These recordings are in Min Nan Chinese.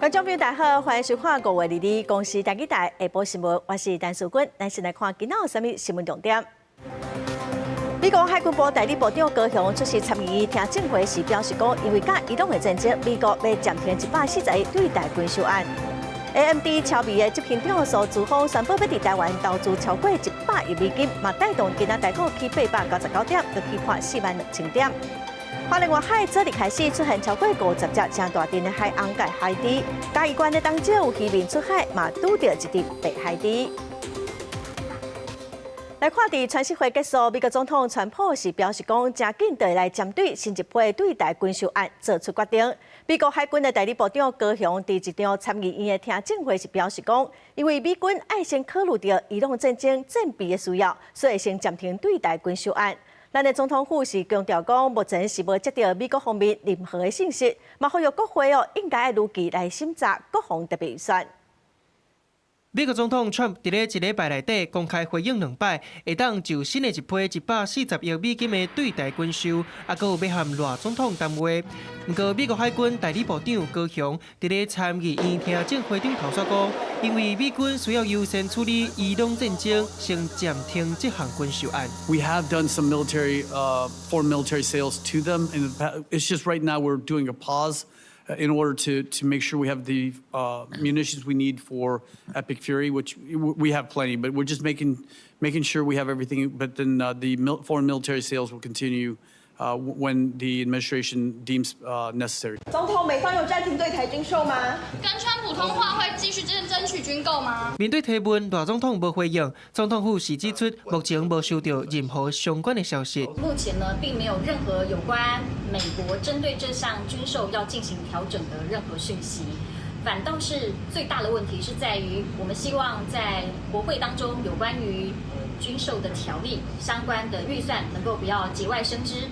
觀眾朋友大家好，歡迎收看5月22公視台語台下晡新聞，我是陳淑君。咱先來看今仔有啥物新聞重點。美國海軍部代理部長高雄出席參議院聽證會時表示講，因為佮伊朗的戰爭，美國欲暫停140億對台軍售案。AMD 超微的執行長蘇姿豐宣布欲佇台灣投資超過100億美金，嘛帶動今仔台股起899點，閣起破42,000點。花蓮外海昨日開始出現超過50隻誠大陣的海鰪佮海豬，嘉義縣的東石有漁民出海，嘛拄著一隻白海豬。來看，佇川習會結束，美國總統川普是表示講，誠緊就會來針對新一批對台軍售案做出決定。美國海軍的代理部長高雄佇一場參議院的聽證會時表示講，因為美軍愛先考慮著伊朗戰爭戰備的需要，所以先暫停對台軍售案。咱的總統府是強調講，目前是無接到美國方面任何的信息，嘛呼籲國會哦應該愛如期來審查國防特別預算。美國總統川普佇咧一禮拜內底公開回應兩擺，會當就新的一批140億美金的對台軍售，猶閣有欲和賴總統談話。毋過美國海軍代理部長高雄佇咧參議院聽證會頂頭煞講，因為美軍需要優先處理伊朗戰爭，先暫停這項軍售案。 We have done some military, foreign military sales to them, and it's just right now we're doing a pause in order to make sure we have the munitions we need for Epic Fury, which we have plenty, but we're just making sure we have everything. But then the foreign military sales will continue when the administration deems necessary. 總統，美方有暫停對台軍售嗎？跟川普通話會繼續爭取軍購嗎？面對提問，賴總統無回應。總統府是指出，目前無收到任何相關的消息。目前呢，並沒有任何有關美國針對這項軍售要進行調整的任何訊息。反倒是最大的問題是在於，我們希望在國會當中有關於軍售的條例相關的預算能夠不要節外生枝，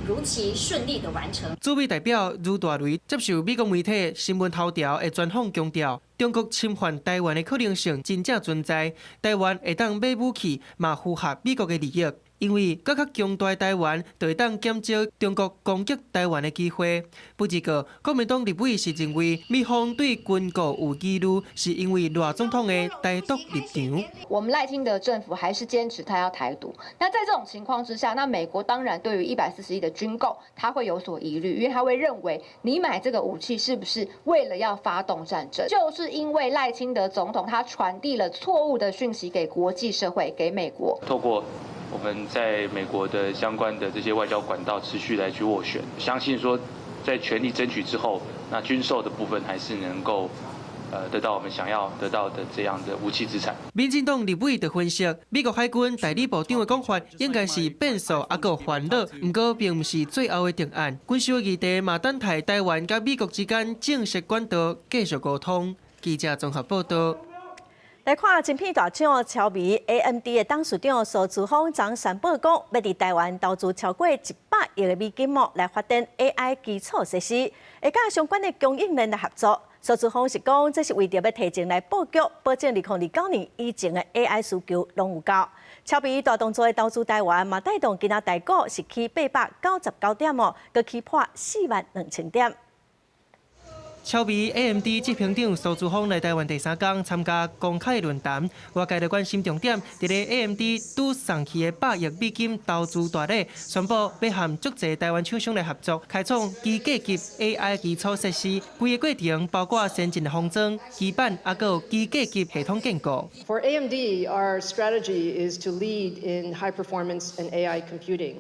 如期順利的完成。駐美代表茹大雷接受美國媒體新聞頭條的專訪，強調中國侵犯台灣的可能性真正存在，台灣會當買武器嘛符合美國的利益。因為閣較強大的台灣，就會當減少中國攻擊台灣的機會。不過，國民黨立委是認為，美方對軍購有疑慮，是因為賴總統的台獨立場。我們賴清德政府還是堅持他要台獨。那在這種情況之下，那美國當然對於140億的軍購，他會有所疑慮，因為他會認為你買這個武器是不是為了要發動戰爭？就是因為賴清德總統他傳遞了錯誤的訊息給國際社會，給美國。透過我們在美國的相關的這些外交管道持續來去斡旋，相信說在全力爭取之後，那軍售的部分還是能夠得到我們想要得到的這樣的武器資產。民進黨立委就分析，美國海軍代理部長的講法應該是變數猶閣煩惱，毋過並毋是最後的定案。軍售議題嘛等待台灣佮美國之間正式管道繼續溝通。記者綜合報道。來看晶片大廠超微 AMD 的董事長蘇姿豐昨宣布講，欲佇台灣投資超過100億美金哦，來發展 AI 基礎設施，會佮相關的供應鏈來合作。蘇姿豐是講，這是為著欲提前來布局，保證2029年以前的 AI 需求攏有夠。超微大動作的投資台灣，嘛帶動今仔台股是起899點哦，閣起破42,000點。超微 AMD 執行長蘇姿豐來台灣第三工參加公開論壇，外界就關心重點，佇咧 AMD 拄送去的百億美金投資大禮，宣布欲和足濟台灣廠商來合作，開創機架級 AI 基礎設施。規个過程包括先進的封裝、基板，猶閣有機架級系統建構。 For AMD, our strategy is to lead in high performance and AI computing,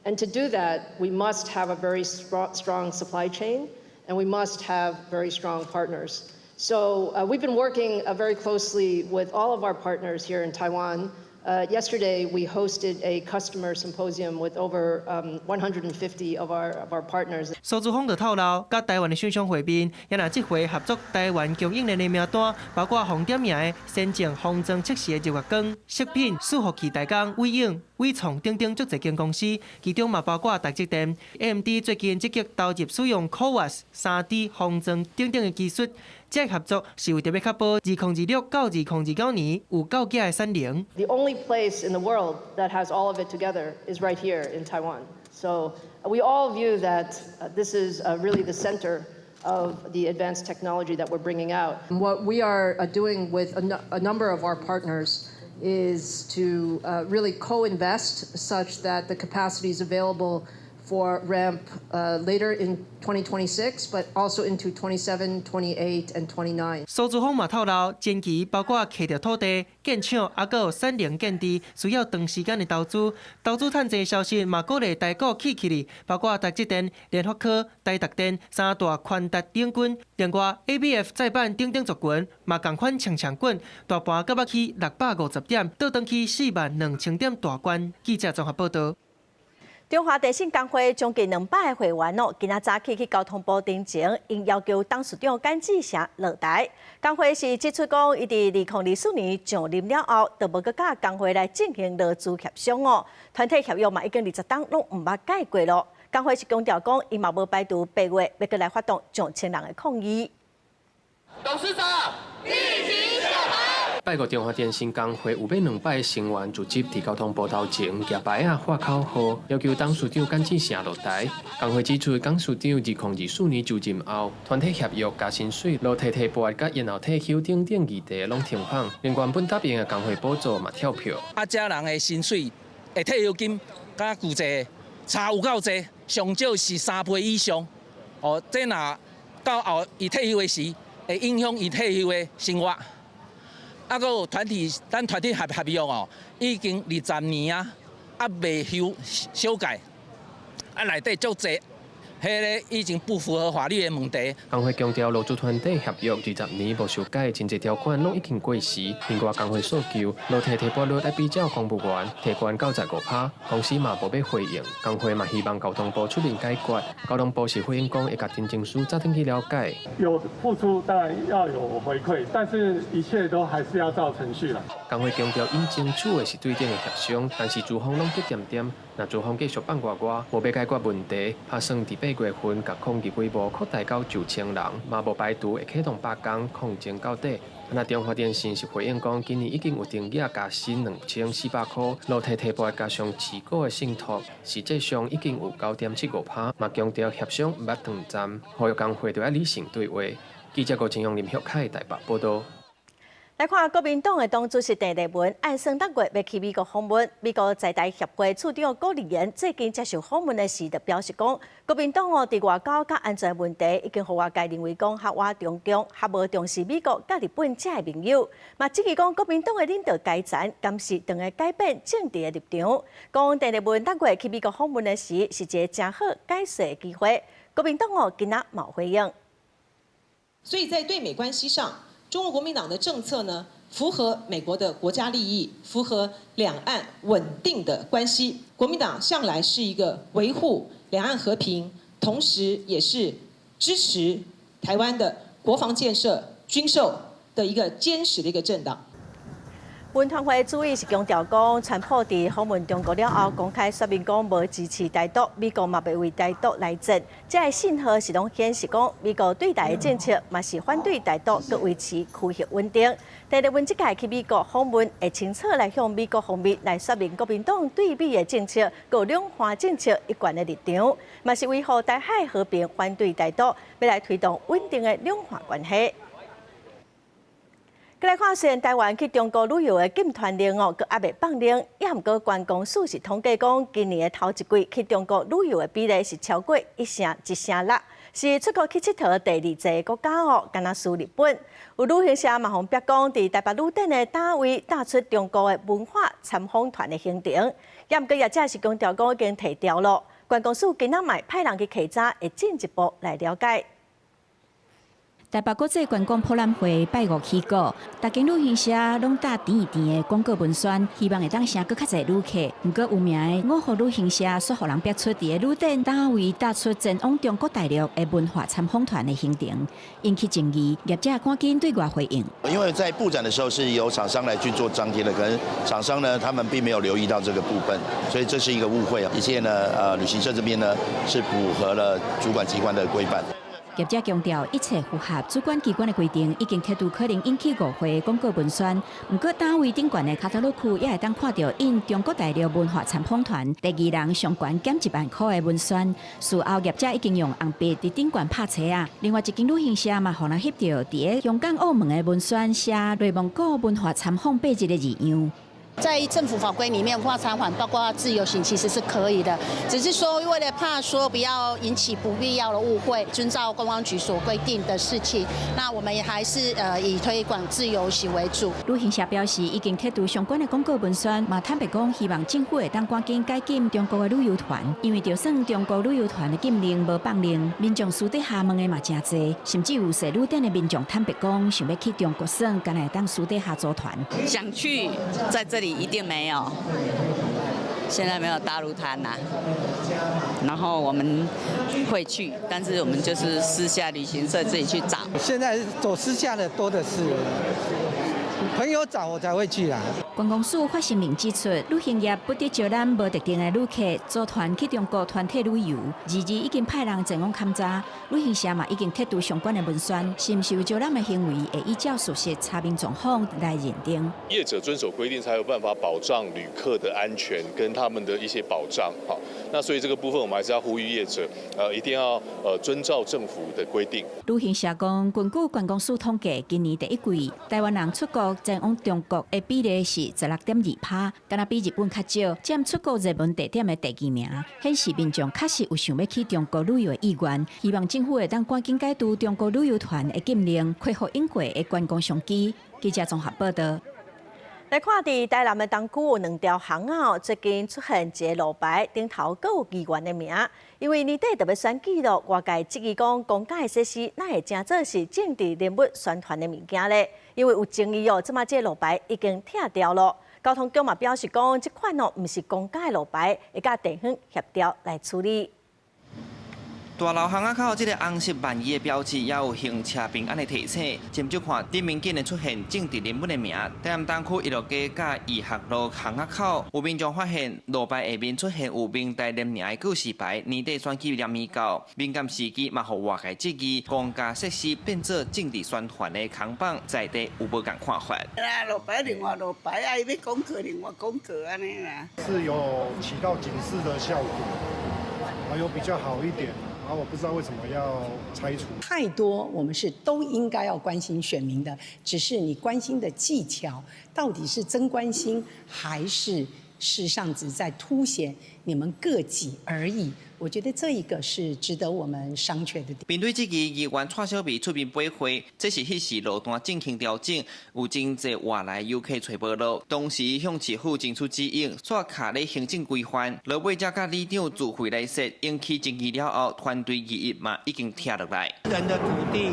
and to do that, we must have a very strong supply chain. And we must have very strong partners. So we've been working very closely with all of our partners here in Taiwan. Yesterday, we hosted a customer symposium with over 150 of our partners. 蘇姿豐就透露，佮台灣的廠商會面，也若這回合作台灣供應鏈的名單，包括紅點名的先進封裝測試的日月光、食品、伺服器代工、緯穎、緯創等等足濟間公司，其中嘛包括台積電、AMD 最近積極投入使用 CoWoS、3D 封裝等等的技術。這個合作是為著欲確保2026到2029年有夠額的產能。 The only place in the world that has all of it together is right here in Taiwan. So we all view that this is really the center of the advanced technology that we're bringing out. What we are doing with a number of our partners is to really co-invest such that the capacity is available for ramp later in 2026, but also into 27, 28, and 29. 蘇姿豐嘛透露，前期包括揢著土地、建廠，抑閣有產能建置，需要長時間的投資。投資趁錢消息嘛鼓勵台股起起哩，包括台積電、聯發科、台達電三大寬達領軍。另外，ABF 載板等等族群嘛仝款衝衝滾，大盤閣欲去650點，倒轉去4萬2千點大關。記者綜合報導。中華電信工會將近200个會員哦，今仔早起去交通部登前，𪜶要求董事長簡志成落台。工會是指出講，伊佇2024年上任了後，就無閣佮工會來進行勞資協商哦。團體協約嘛已經20冬攏毋捌改過囉。工會是強調講，伊嘛無排除8月欲閣來發動上千人的抗議。董事長，立即下台。拜五中華電信工會有欲200个成員組織佇交通部頭前舉牌仔喊口號，要求董事長簡志成落台。工會指出，董事長2024年就任後，團體協約加薪水、勞退提撥佮延後退休等等議題攏停放，連原本答應的工會補助嘛跳票。啊，遮人的薪水的退休金佮舊制差有夠濟，上少是3倍以上。哦，這若到後伊退休的時，會影響伊退休的生活。啊，閣有團體，咱團體合約哦，已經20年啊，啊未修改，啊內底足濟，彼个已經不符合法律的問題。工會強調，勞資團體協約20年無修改，真濟條款攏已經過時。另外，工會訴求勞退提撥率愛比照公務員提懸到15%，公司嘛無欲回應。工會嘛希望交通部出面解決。交通部是回應講會共陳情書早轉去了解。有付出當然要有回饋，但是一切都還是要照程序啦。工會強調，𪜶爭取的是對等的協商，但是資方攏激恬恬。若資方繼續放外外，無欲解決問題，拍算佇8月份共抗議規模擴大到上千人，嘛無排除會啟動罷工抗爭到底。若中華電信是回應講，今年已經有定額加薪2400箍，勞退提撥加上持股的信託，實際上已經有9.75%，嘛強調協商毋捌斷站，呼籲工會著愛理性對話。記者郭清勇、林旭凱台北報導。來看國民黨的黨主席鄭麗文，按算逐月欲去美國訪問。美國在台協會處長顧立言最近接受訪問的時，就表示講，國民黨哦，佇外交佮安全問題已經予外界認為講較倚中共，較無重視美國佮日本這个盟友。嘛，質疑講國民黨的領導階層，敢是當會改變政治的立場？講鄭麗文逐月去美國訪問的時，是一个誠好解說的機會。國民黨哦，今仔嘛回應。所以在對美關係上，中國國民黨的政策呢，符合美國的國家利益，符合兩岸穩定的關係。國民黨向來是一個維護兩岸和平，同時也是支持台灣的國防建設、軍售的一個堅實的一個政黨。文團會主委是強調講，川普佇訪問中國了後，公開說明講無支持台獨，美國嘛袂為台獨來戰。這个信號是攏顯示講，美國對台的政策嘛是反對台獨，閣維持區域穩定。鄭麗文這擺去美國訪問，會清楚來向美國方面來說明國民黨對美的政策，閣兩岸政策一貫的立場，嘛是維護台海和平，反對台獨，欲來推動穩定的兩岸關係。閣來看，雖然台灣去中國旅遊的禁團令哦，閣猶未放令，也毋過觀光署是統計講，今年的頭一季去中國旅遊的比例是超過一成一成六，是出國去𨑨迌第二濟國家哦，干焦輸日本。有旅行社嘛，予人逼講，佇台北旅展的攤位貼出中國的文化參訪團的行程，也毋過業者是強調講已經提調囉。觀光署今仔嘛派人去稽查，會進一步來了解。台北國際觀光博覽會拜五起鼓，逐間旅行社攏貼甜甜的廣告文宣，希望會當吸閣較濟旅客。毋過有名的五福旅行社煞予人逼出佇个旅展攤位貼出前往中國大陸的文化參訪團的行程，引起爭議。業者趕緊對外回應。因為在布展的時候是由廠商來去做張貼的，可能廠商呢，他們並沒有留意到這個部分，所以這是一個誤會啊。一切呢，旅行社這邊呢是符合了主管機關的規範。業者強調，一切符合主管機關的規定，已經剔除可能引起誤會廣告文宣。毋過，單位頂懸的卡塔洛區也會當看著印中國大陸文化參訪團第二人上懸減1萬箍的文宣。事後業者已經用紅筆佇頂懸拍斜仔。另外一間旅行社嘛，予人翕著佇咧香港、澳門的文宣寫內蒙古文化參訪8日的字樣。在政府法規裡面，文化參訪包括自由行其實是可以的，只是說為了怕說不要引起不必要的誤會，遵照觀光局所規定的事情，那我們也還是以推廣自由行為主。旅行社表示已經剔除相關的廣告文宣，嘛坦白講，希望政府會當趕緊解禁中國的旅遊團，因為就算中國旅遊團的禁令無放令，民眾私底下問的嘛誠濟，甚至有踅旅店的民眾坦白講，想欲去中國耍，敢若會當私底下組團。想去，在這裡一定沒有，現在沒有大陸團啦。然後我們會去，但是我們就是私下旅行社自己去找。現在走私下的多的是，朋友找我才會去啦。觀光署發聲明指出，旅行業不得招攬無特定的旅客組團去中國團體旅遊。二二已經派人前往勘查，旅行社嘛已經剔除相關的文宣，是毋是有招攬的行為，會依照事實查明狀況來認定。業者遵守規定，才有辦法保障旅客的安全跟他們的一些保障。好，那所以這個部分，我們還是要呼籲業者，一定要遵照政府的規定。旅行社講，根據觀光署統計，今年第一季台灣人出國前往中國的比例是16.2%，敢若比日本較少，佔出國熱門地點的第二名，顯示民眾確實有想欲去中國旅遊的意願。希望政府會當趕緊解除中國旅遊團的禁令，恢復永過的觀光商機。記者綜合報道。來看，佇台南的東區有兩條巷仔，最近出現一个路牌，頂頭閣有議員的名。因為年底就欲選舉囉，外界質疑講，公家的設施哪會成做是政治人物宣傳的物件咧？因為有爭議哦，這馬這个路牌已經拆掉囉。交通局嘛表示講，這款哦毋是公家的路牌，會佮地方協調來處理。大樓巷仔口這个紅色萬字的標誌，也有行車平安的提醒。斟酌看頂面竟然出現政治人物的名。台南東區一路街佮義學路巷仔口，有民眾發現路牌下面出現有明代連名的告示牌，年底選舉連綿到，敏感時機嘛，予外界質疑，公家設施變做政治宣傳的扛棒，在地有無仝看法？啦，路牌另外路牌啊，伊欲廣告另外廣告按呢啦。是有起到警示的效果，還有比較好一點。啊，我不知道為什麼要拆除。太多，我們是都應該要關心選民的，只是你關心的技巧到底是真關心，還是事實上只在凸顯你們個己而已。我覺得這一個是值得我們商榷的。面對這個議員蔡小美出面駁回，這是彼時路段進行調整，有真濟外來遊客揣無路，當時向市府爭取指引，煞卡咧行政規範，落尾才佮里長自費來說，引起爭議了後，團隊異議嘛已經拆落來。私人的土地、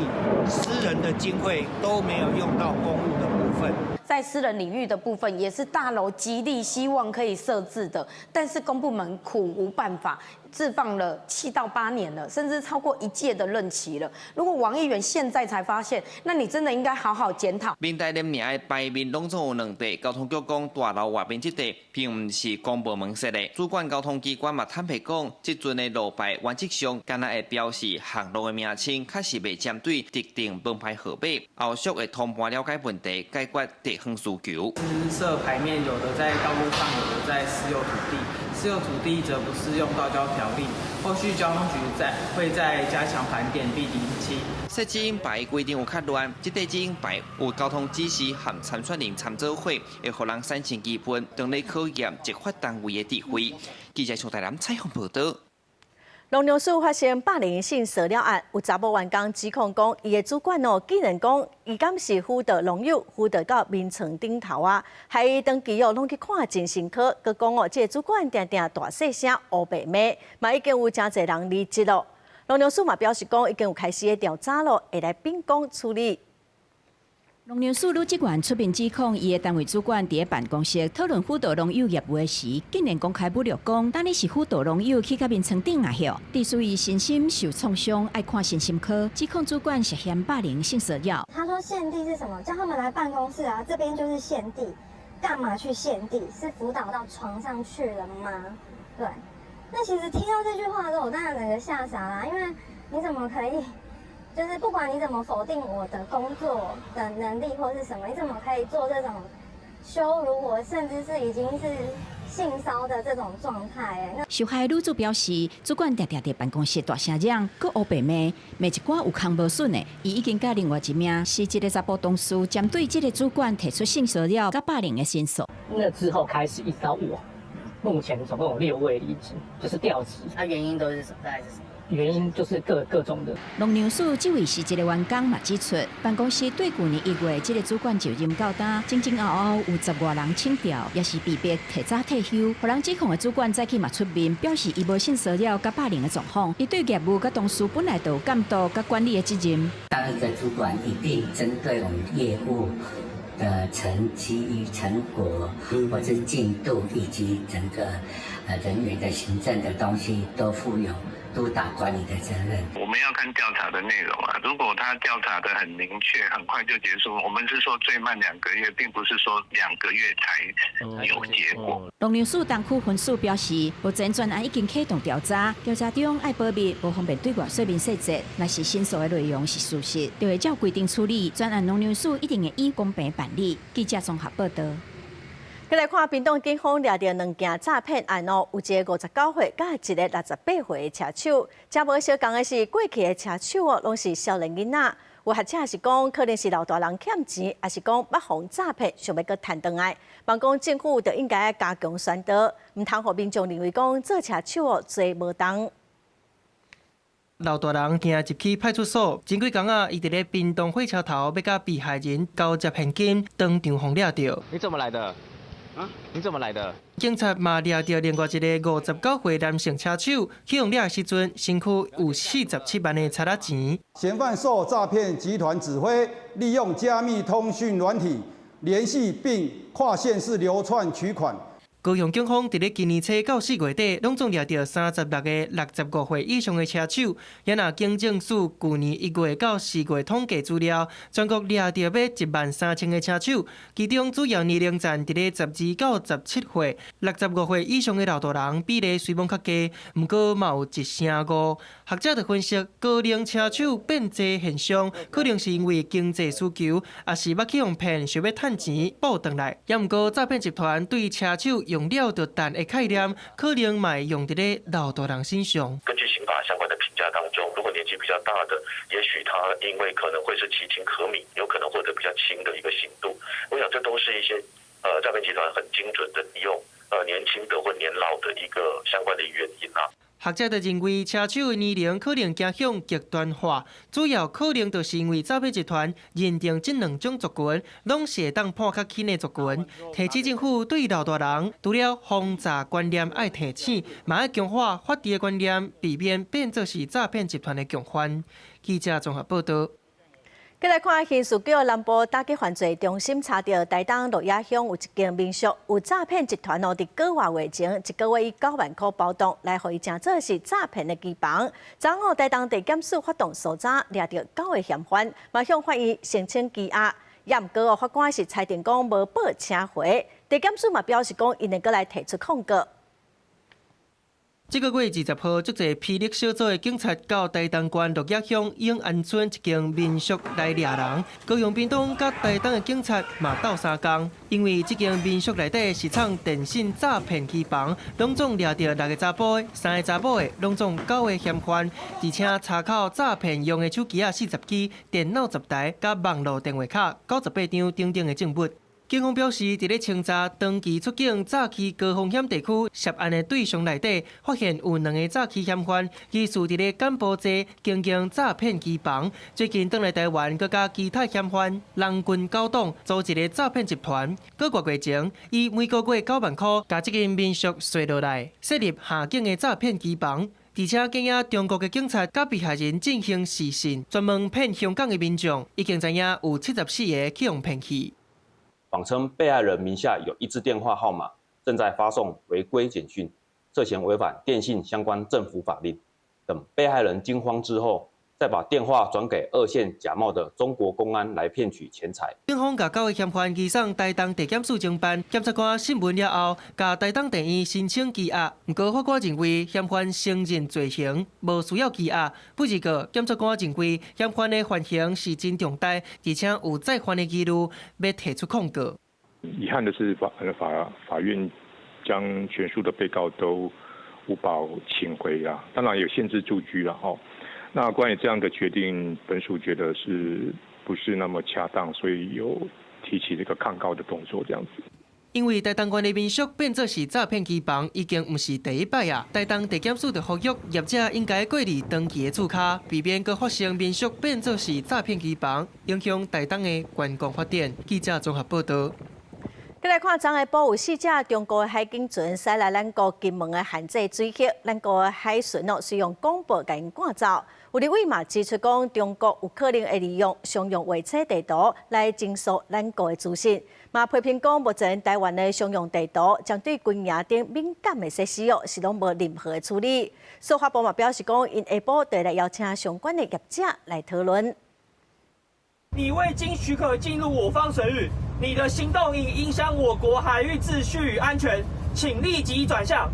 私人的經費都沒有用到公務的部分。在私人領域的部分，也是大樓極力希望可以設置的，但是公部門苦無辦法，置放了7到8年了，甚至超過一屆的任期了。如果王議員現在才發現，那你真的應該好好檢討。明代連名的牌面攏總有兩塊，交通局講大樓外面這塊並毋是公部門設的，主管交通機關嘛坦白講，這陣的路牌原則上敢若會標示巷路的名稱，確實袂針對特定門牌號碼。後續會通盤了解問題，解決地方需求。私設牌面有的在道路上，有的在私有土地，私有土地則不適用道交條例。後續交通局在會再加強盤點並釐清。設指引牌規定有較亂，這塊指引牌有交通指示和參選人參照會，會予人產生疑問，當咧考驗執法單位的智慧。記者從台南採訪報導。農糧署發生霸凌性騷擾案，有查某員工指控講，伊的主管哦，竟然講伊敢是輔導農友，輔導到眠床頂頭啊，害伊長期哦攏去看精神科，閣講哦，這个主管定定大細聲烏白罵，嘛已經有誠濟人離職囉。農糧署嘛表示講，已經有開始調查囉，會來秉公處理。農糧署女職員出面指控，伊的單位主管佇咧辦公室討論輔導農友業務的時，竟然公開侮辱講，當你是輔導農友去到眠床頂啊歇，致使伊身心受創傷，愛看身心科。指控主管涉嫌霸凌性騷擾。他說現地是什麼？叫他們來辦公室啊，這邊就是現地，幹嘛去現地？是輔導到床上去了嗎？對。那其實聽到這句話的時候，我當然整個嚇傻啦，因為你怎麼可以？就是不管你怎麼否定我的工作的能力或是什麼，你怎麼可以做這種羞辱我，甚至是已經是性騷的這種狀態？那受害女子表示，主管定定佇辦公室大聲嚷，閣烏白罵，罵一寡有空無筍的。伊已經佮另外一名是一个查埔同事，針對這个主管提出性騷擾佮霸凌的申訴。那之後開始一直到我，目前總共有6位離職，就是調職。那原因都是什麼？大概是什麼？原因就是各種的。農糧署這位是一个員工嘛指出，辦公室對舊年1月，這个主管就任到今，前前後後有10外人請調，也是被迫提早退休。予人指控的主管早起嘛出面表示，伊無性騷擾佮霸凌的狀況，伊對業務佮同事本來就有監督佮管理的責任。當一個主管一定針對我們業務的成績與成果，或者進度以及整個人員的行政的東西，都負有督導管理的責任。我們要看調查的內容啊，如果他調查得很明確，很快就結束，我們是說最慢兩個月，並不是說兩個月才有結果。農糧署東區分署表示，目前專案已經啟動調查，調查中愛保密，無方便對外說明細節。若是申訴的內容是事實，就會照規定處理。專案農糧署一定會依公平辦理。記者綜合報道。閣來看屏東警方掠著兩件詐騙案哦，有一个59歲，佮一个68歲的車手。遮無相仝的是，過去的車手哦，攏是少年囡仔。有學者是講，可能是老大人欠錢，抑是講捌予詐騙，想欲閣趁轉來。望講政府就應該加強宣導，毋通予民眾認為講做車手哦濟無當。老大人行入去派出所，前幾工仔，伊佇咧屏東火車頭欲佮被害人交接現金，當場予掠著。你怎麼來的？啊？你怎麼來的？警察嘛掠著另外一个59歲男性車手，去予掠的時陣，身軀有47萬的賊仔錢。嫌犯受詐騙集團指揮，利用加密通訊軟體聯繫並跨縣市流竄取款。高雄警方佇咧今年初到4月底，攏總掠著36个65歲以上的車手。也若警政署舊年1月到4月統計資料，全國掠著欲1萬3千个車手，其中主要年齡層佇咧12到17歲，65歲以上的老大人比例雖罔較低，毋過嘛有1成5。學者就分析，高齡車手變濟現象，可能是因為經濟需求，抑是捌去予騙，想欲趁錢報轉來。也毋過詐騙集團對車手用了就趁的概念，可能嘛會用佇咧老大人身上。根據刑法相關的評價當中，如果年紀比較大的，也許他因為可能會是其情可憫，有可能獲得比較輕的一個刑度。我想這都是一些詐騙集團很精準的利用年輕的或年老的一個相關的原因啊。學者就認為，車手的年齡可能走向極端化，主要可能就是因為詐騙集團認定這兩種族群攏是會當判較輕的族群。提醒政府對老大人，除了防詐觀念愛提醒，嘛愛強化法治的觀念，避免變做是詐騙集團的共犯。記者綜合報道。閣來看刑事局南部打擊犯罪中心查著台東鹿野鄉有一間民宿有詐騙集團哦，佇個外月前一個月以9萬箍包棟來予伊成做是詐騙的機房。昨昏台東地檢署發動搜查，掠著9个嫌犯，嘛向法院申請羈押。也毋過哦，法官是裁定講無報請回。地檢署嘛表示講，𪜶會閣來提出抗告。這个月20號，足濟霹靂小組的警察到台東縣鹿野鄉永安村一間民宿來掠人。高雄屏東佮台東的警察嘛鬥相共，因為這間民宿內底是藏電信詐騙機房，攏總掠著6个查埔的、3个查某的，攏總9个嫌犯，而且查扣詐騙用的手機仔40支、電腦10台、佮網路電話卡98張等等的證物。警方表示，佇咧清查長期出境詐欺高風險地區涉案的對象內底，發現有2个詐欺嫌犯，疑似佇咧柬埔寨經營詐騙機房。最近轉來台灣，閣佮其他嫌犯人群勾黨，組一个詐騙集團。幾個月前，以每个月9萬箍，共這間民宿稅落來，設立下境的詐騙機房。而且，假影中國的警察佮被害人進行視訊，專門騙香港的民眾，已經知影有74个去予騙去。謊稱被害人名下有一支電話號碼正在發送違規簡訊，涉嫌違反電信相關政府法令。等被害人驚慌之後，再把電話轉給二線假冒的中國公安來騙取錢財。警方共九个嫌犯移送台東地檢署偵辦，檢察官審問了後，共台東地院申請羈押。毋過法官認為嫌犯承認罪行，無需要羈押。不過檢察官認為嫌犯的犯行是真重大，而且有再犯的疑慮，欲提出控告。遺憾的是法院將全數的被告都無保請回啊，當然有限制住居啦，吼。那關於這樣的決定，本署覺得是不是那麼恰當，所以有提起這個抗告的動作，這樣子。因為台東縣的民宿變做是詐騙機房，已經毋是第一擺啊！台東地檢署就呼籲業者應該過濾長期的厝跤，避免閣發生民宿變做是詐騙機房，影響台東的觀光發展。記者綜合報道。閣來看，昨下晡有四隻中國的海警船駛來咱國金門的限制水域，咱國的海巡哦，使用廣播共𪜶趕走。有立委嘛指出講，中國有可能會利用商用衛星地圖來偵搜咱國的資訊，嘛批評講，目前台灣的商用地圖針對軍營等敏感的設施哦，是攏無任何的處理。司法部嘛表示講，𪜶下晡就來邀請相關的業者來討論。你未經許可進入我方水域，你的行動已影響我國海域秩序與安全，請立即轉向，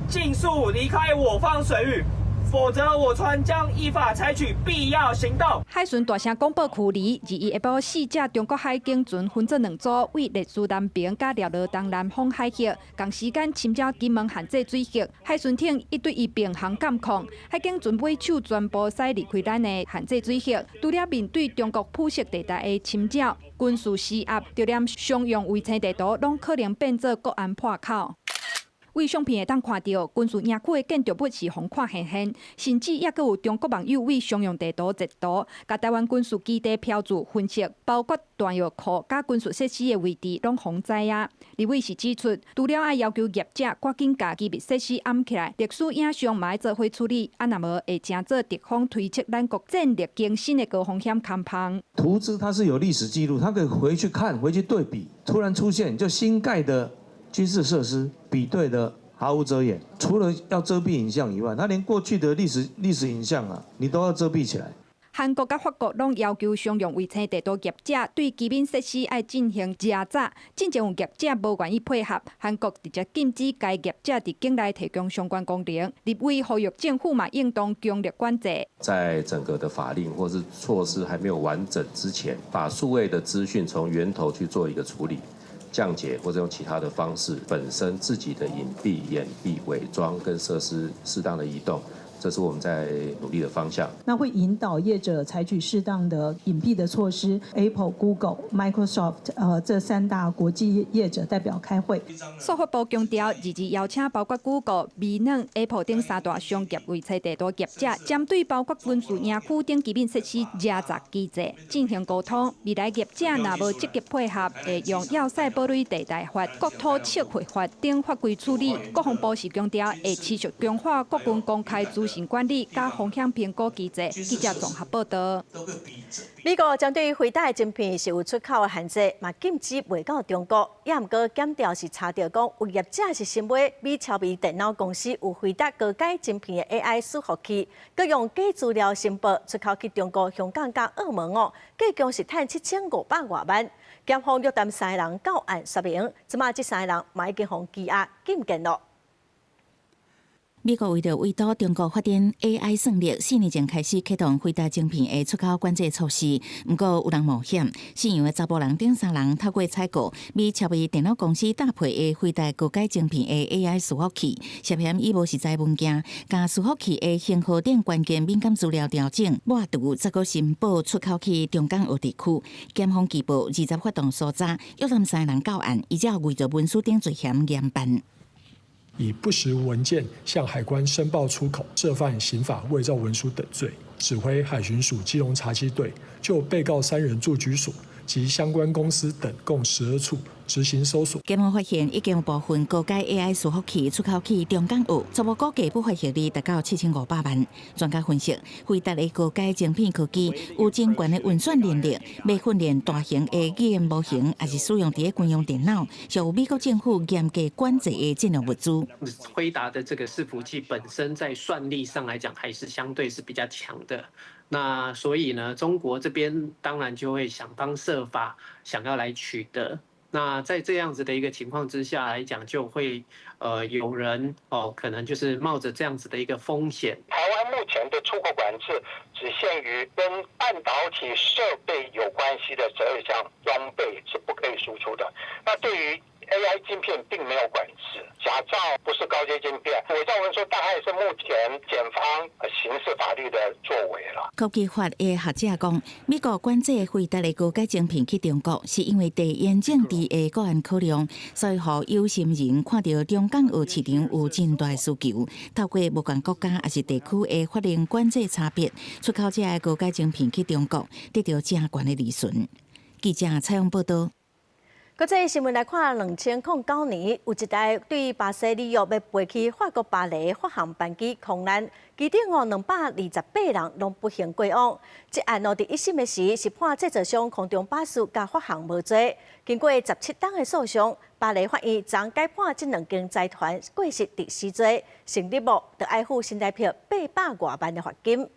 盡速離開我方水域，否則我船將依法採取必要行動。海巡大聲廣播驅離，21下晡四隻中國海警船分做兩組，位列嶼南爿佮寮羅東南方海域，仝時間侵擾金門限制水域。海巡艇一對一並行監控，海警船尾手全部駛離開咱的限制水域。除了面對中國灰色地帶的侵擾、軍事施壓，就連商用衛星地圖攏可能變做國安破口。位相片會當看著軍事營區的建築物是予看現現，甚至猶閣有中國網友位商用地圖截圖，共台灣軍事基地標註分析，包括彈藥庫佮軍事設施的位置，攏予知影。立委是指出，除了愛要求業者趕緊共機密設施掩起來，歷史影像嘛愛做伙處理，啊若無會成做敵方推測咱國戰略更新的高風險空縫。圖資它是有歷史記錄，它可以回去看，回去對比，突然出現就新蓋的軍事設施比對的毫無遮掩，除了要遮蔽影像以外，他連過去的歷史影像啊，你都要遮蔽起來。韓國佮法國攏要求商用衛星地圖業者對機敏設施愛進行查查，進前有業者無願意配合，韓國直接禁止該業者佇境內提供相關功能。立委呼籲政府嘛應當強力管制。在整個的法令或是措施還沒有完整之前，把數位的資訊從源頭去做一個處理。降解或者用其他的方式，本身自己的隱蔽、掩蔽、偽裝跟設施適當的移動，這是我們在努力的方向。那會引導業者採取適當的隱蔽的措施。Apple、Google、Microsoft，這三大國際業者代表開會。數發部強調，22邀請包括 Google、微軟、Apple 等三大商業衛星地圖業者，針對包括軍事營區等機敏設施查查機制進行溝通。未來業者若無積極配合，會用要塞堡壘地帶法、國土測繪法等法規處理。國防部是強調，會持續強化國軍公開資訊管理佮風險評估機制。記者綜合報道。美國針對輝達的晶片是有出口的限制，嘛禁止賣到中國。也毋過檢調是查著講，有業者是先買美超微電腦公司有輝達高階晶片的 AI 伺服器，閣用假資料申報出口去中國、香港佮澳門哦，計共是趁7500外萬。檢方約談三個人到案說明，這馬這三個人嘛已經予羈押禁見囉。美國為著圍堵中國發展 AI 算力，4年前開始啟動輝達晶片的出口管制措施。毋過有人冒險，姓楊的查埔人等三人透過採購美超微電腦公司搭配的輝達高階晶片的 AI 伺服器，涉嫌以無實在文件，共伺服器的型號等關鍵敏感資料調整，抹除，再閣申報出口去中港澳地區。檢方據報二十發動搜查，約談三人到案，依照偽造文書等罪嫌嚴辦。以不實文件向海關申報出口，涉犯刑法偽造文書等罪，指揮海巡署基隆查緝隊就被告三人住居所及相關公司等共12處執行搜索。檢方發現已經有部分高階 AI 伺服器出口去中港澳，初步估計不法獲利達到7500萬。專家分析，輝達的高階晶片科技有真懸的運算能力，欲訓練大型的語言模型，抑是使用佇軍用電腦，屬於美國政府嚴格管制的戰略物資。輝達的這個伺服器本身在算力上來講，還是相對是比較強的。那所以呢，中國這邊當然就會想方設法想要來取得。那在這樣子的一個情況之下來講，就會有人哦，可能就是冒着這樣子的一個風險。台灣目前的出口管制只限於跟半導體設備有關係的12項裝備是不可以輸出的。那對於 AI 晶片並沒有管制，假造不是高階晶片，偽造文書大概是目前檢方刑事法律的作為啦。科技法的學者講，美國管制輝達的高階晶片去中國，是因為地緣政治的個人考量，所以予有心人看著中港澳市場有真大需求，透過無仝國家抑是地區的法令管制差別，出口這个高階晶片去中國，得著誠懸的利潤。記者採訪報導。國際新聞來看，2009年有一台對巴西里約欲飛去法國巴黎法航班機空難，機頂哦228人攏不幸過往。這案哦，佇一審的時是判製造商空中巴士佮法航無罪。經過17冬的訴訟，巴黎法院昨改判這兩間財團過失致死罪，成立無，著愛付新台幣800外萬的罰金。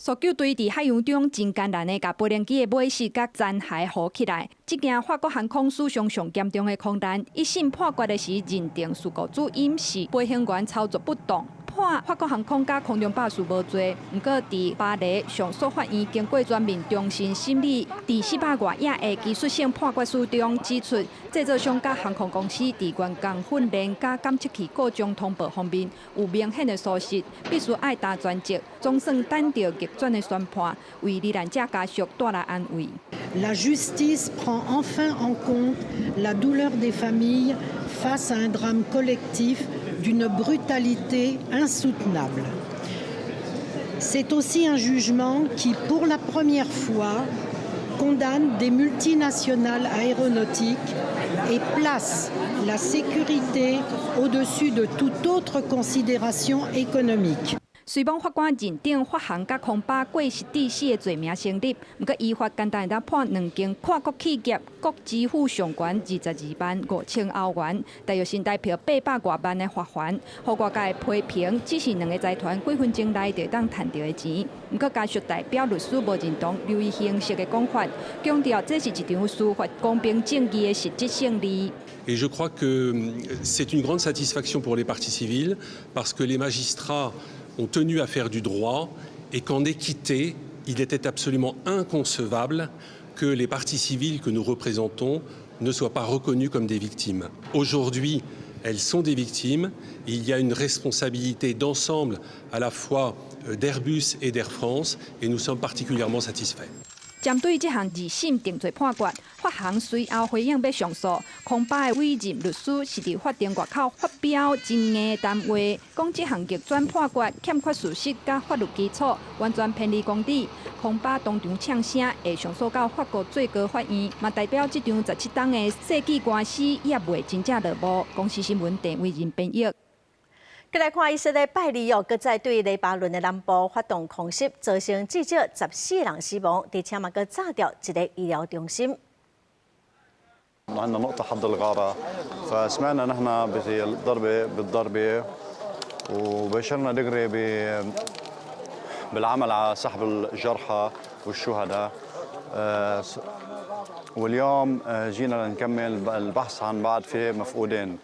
搜救隊佇海洋中真艱難的共飛行機的尾翼佮殘骸扶起來。這件法國航空史上上嚴重的空難，一審判決的時認定事故主因是飛行員操作不當，判法國航空佮空中巴士無罪。毋過佇巴黎上訴法院經過全面重新審理，佇400外頁的技術性判決書中指出，製造商佮航空公司佇員工訓練佮監測器故障通報方面有明顯的疏失，必須愛擔全責。總算等著逆轉的宣判，為罹難者家屬帶來安慰。 La justice prend enfin en compte la douleur des familles face à un drame collectif d'une brutalité insoutenable. C'est aussi un jugement qui, pour la première fois, condamne des multinationales aéronautiques et place la sécurité au-dessus de toute autre considération économique. 雖罔法官認定法航佮空巴過失致死的罪名成立，毋過依法簡單會當判兩間跨國企業各支付上懸22萬5千歐元，大約新台幣800外萬的罰鍰。予外界批評，只是兩个財團幾分鐘內就當趁著的錢。毋過家屬代表律師無認同流於形式的講法，強調這是一場司法公平正義的實質勝利。 Et je crois que c'est une grande satisfaction pour les parties civiles parce que les magistrats ont tenu à faire du droit et qu'en équité, il était absolument inconcevable que les parties civiles que nous représentons ne soient pas reconnues comme des victimes. Aujourd'hui, elles sont des victimes. Il y a une responsabilité d'ensemble à la fois d'Airbus et d'Air France et nous sommes particulièrement satisfaits. 針對這項二審定罪判決，法航隨後回應欲上訴。空巴的委任律師是佇法庭外口發表真硬的談話，講這項逆轉判決欠缺事實佮法律基礎，完全偏離公理。空巴當場嗆聲，會上訴到法國最高法院，嘛代表這場17冬的世紀官司猶未真正落幕。公視新聞鄭惟仁編譯。閣來看以色列拜二哦，閣再對黎巴嫩的南部發動空襲，造成至少14人死亡，而且嘛閣炸著一个醫療中心。 عندنا نقطة حد الغارة فسمعنا نحن بالضربة بالضربة وباشرنا دغري بالعمل على سحب الجرحى والشهداء واليوم جينا لنكمل البحث عن بعد في مفقودين.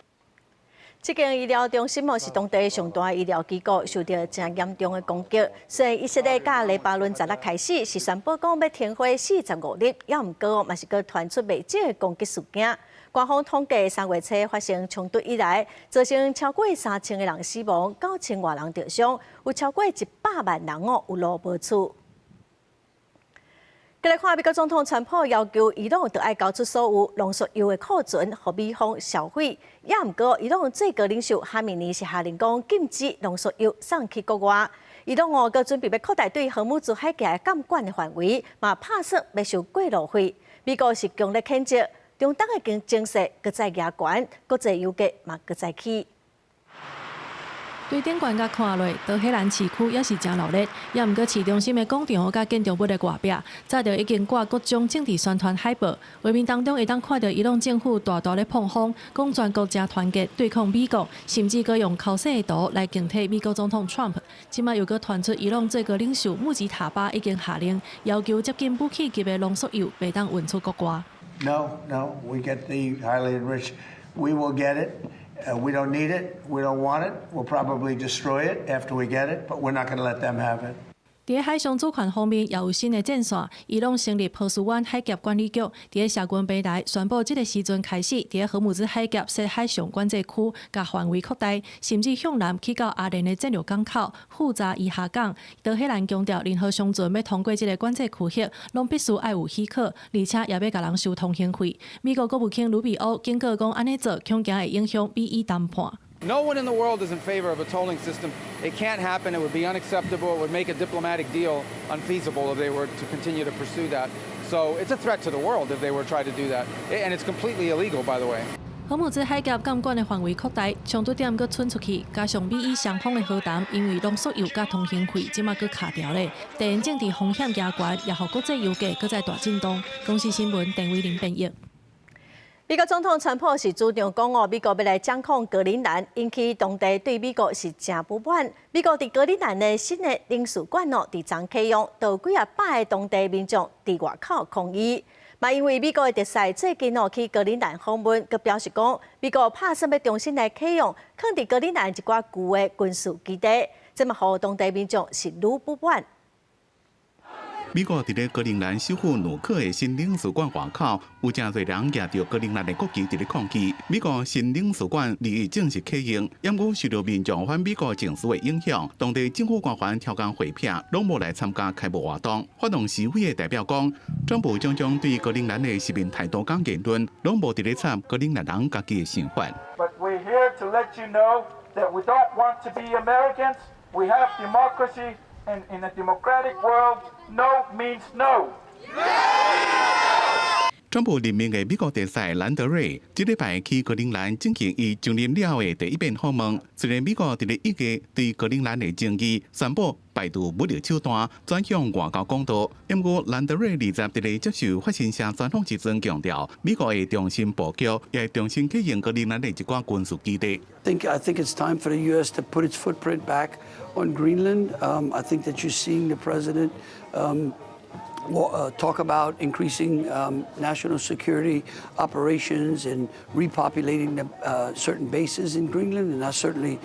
這間醫療中心哦，是當地上大醫療機構，受著誠嚴重的攻擊。雖然以色列佮黎巴嫩昨日開始是宣布講欲停火45日，猶毋過嘛是閣傳出袂少的攻擊事件。官方統計3月初發生衝突以來，造成超過3000個人死亡，9000外人著傷，有超過100萬人哦有路無厝。閣來看美國總統川普要求伊朗著愛交出所有濃縮鈾的庫存，予美方銷毀。猶毋過，伊朗最高領袖哈米尼是下令講禁止濃縮鈾送去國外。伊朗哦，閣準備欲擴大對荷姆茲海峽監管的範圍，嘛拍算欲收過路費。美國是強烈譴責，中東的情勢閣再加懸，國際油價嘛閣再起。對頂懸共看落，德黑蘭市區也是誠鬧熱，也毋過市中心的廣場佮建築物的外壁，早就已經掛各種政治宣傳海報。畫面當中會當看著伊朗政府大大咧膨風，講全國誠團結對抗美國，甚至閣用剾洗的圖來敬體美國總統 Trump。這馬又閣傳出伊朗最高領袖穆吉塔巴已經下令，要求接近武器級的濃縮鈾袂當運出國外。 No, no, we get the highly enriched. We will get it. We don't need it. We don't want it. We'll probably destroy it after we get it, but we're not going to let them have it. 佇海上主權方面，也有新的戰線。伊朗成立波斯灣海峽管理局，佇社群平台宣布，這个時陣開始，佇荷姆茲海峽設海上管制區，共範圍擴大，甚至向南去到阿聯的戰略港口富扎伊哈港。德黑蘭強調，任何商船欲通過這个管制區域，攏必須愛有許可，而且也欲共人收通行費。美國國務卿魯比歐警告講，按呢做恐驚會影響美伊談判。 No one in the world is in favor of a tolling system. It can't happen. It would be unacceptable. It would make a diplomatic deal unfeasible if they were to continue to pursue that. So it's a threat to the world if they were to try to do that. And it's completely illegal, by the way. 荷姆茲海峽監管的範圍擴大，衝突點閣伸出去，加上美伊雙方的和談，因為濃縮鈾佮通行費，這馬閣卡牢咧。地緣政治風險加懸，也予國際油價閣再大震動。公視新聞鄧偉玲編譯。美國總統川普是主張講哦，美國欲來掌控格陵蘭，引起當地對美國是誠不滿。美國佇格陵蘭的新的領事館哦，佇昨啟用，就有幾仔百个當地民眾佇外口抗議。嘛，因為美國的特使最近哦去格陵蘭訪問，閣表示講，美國拍算欲重新來啟用，囥佇格陵蘭一寡舊的軍事基地，這嘛予當地民眾是愈不滿。美國佇咧格陵蘭首府努克的新領事館外口，有誠濟人舉著格陵蘭的國旗佇咧抗議。美國新領事館二日正式啟用，毋過受著民眾反美國情緒的影響，當地政府官員刁工回避，攏無來參加開幕活動。發動示威的代表講，川普種種對格陵蘭的殖民態度佮言論，攏無佇咧插格陵蘭人家己的想法。 But we're here to let you know that we don't want to be Americans. We have democracy. And in a democratic world, no means no. 川普任命的美國特使蘭德瑞，這禮拜去格陵蘭進行伊上任了後的第一遍訪問。雖然美國佇咧1月對格陵蘭的爭議宣布排除武力手段，轉向外交管道，毋過蘭德瑞20佇咧接受法新社專訪時陣強調，美國會重新布局，也會重新啟用格陵蘭的一寡軍事基地。 I think it's time for the U.S. to put its footprint back on Greenland. I think that you're seeing the president talk about increasing national security operations and repopulating the certain bases in Greenland, and I certainly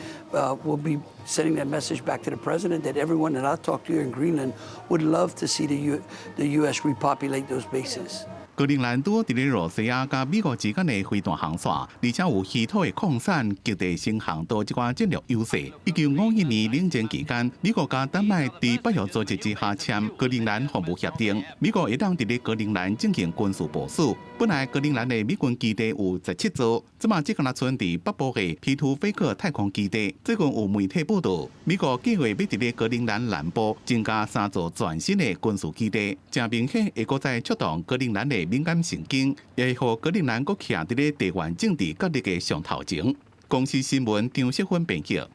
will be sending that message back to the president that everyone that I talk to here in Greenland would love to see the U.S. repopulate those bases. 格陵蘭拄佇咧露西亞佮美國之間的飛彈航線，而且有稀土的礦產、極地新航道這寡戰略優勢。1951年冷戰期間，美國佮丹麥佇北約組織之下簽格陵蘭防務協定，美國會當佇咧格陵蘭進行軍事部署。本來格陵蘭的美軍基地有17座，這馬只敢若賰佇北部的皮圖菲克太空基地。最近有媒體報道，美國計劃欲佇咧格陵蘭南部增加三座全新的軍事基地，誠明顯會閣再觸動格陵蘭的敏感神經，也會予格陵蘭閣徛佇咧地緣政治角力的上頭前。公視新聞張世芬編輯。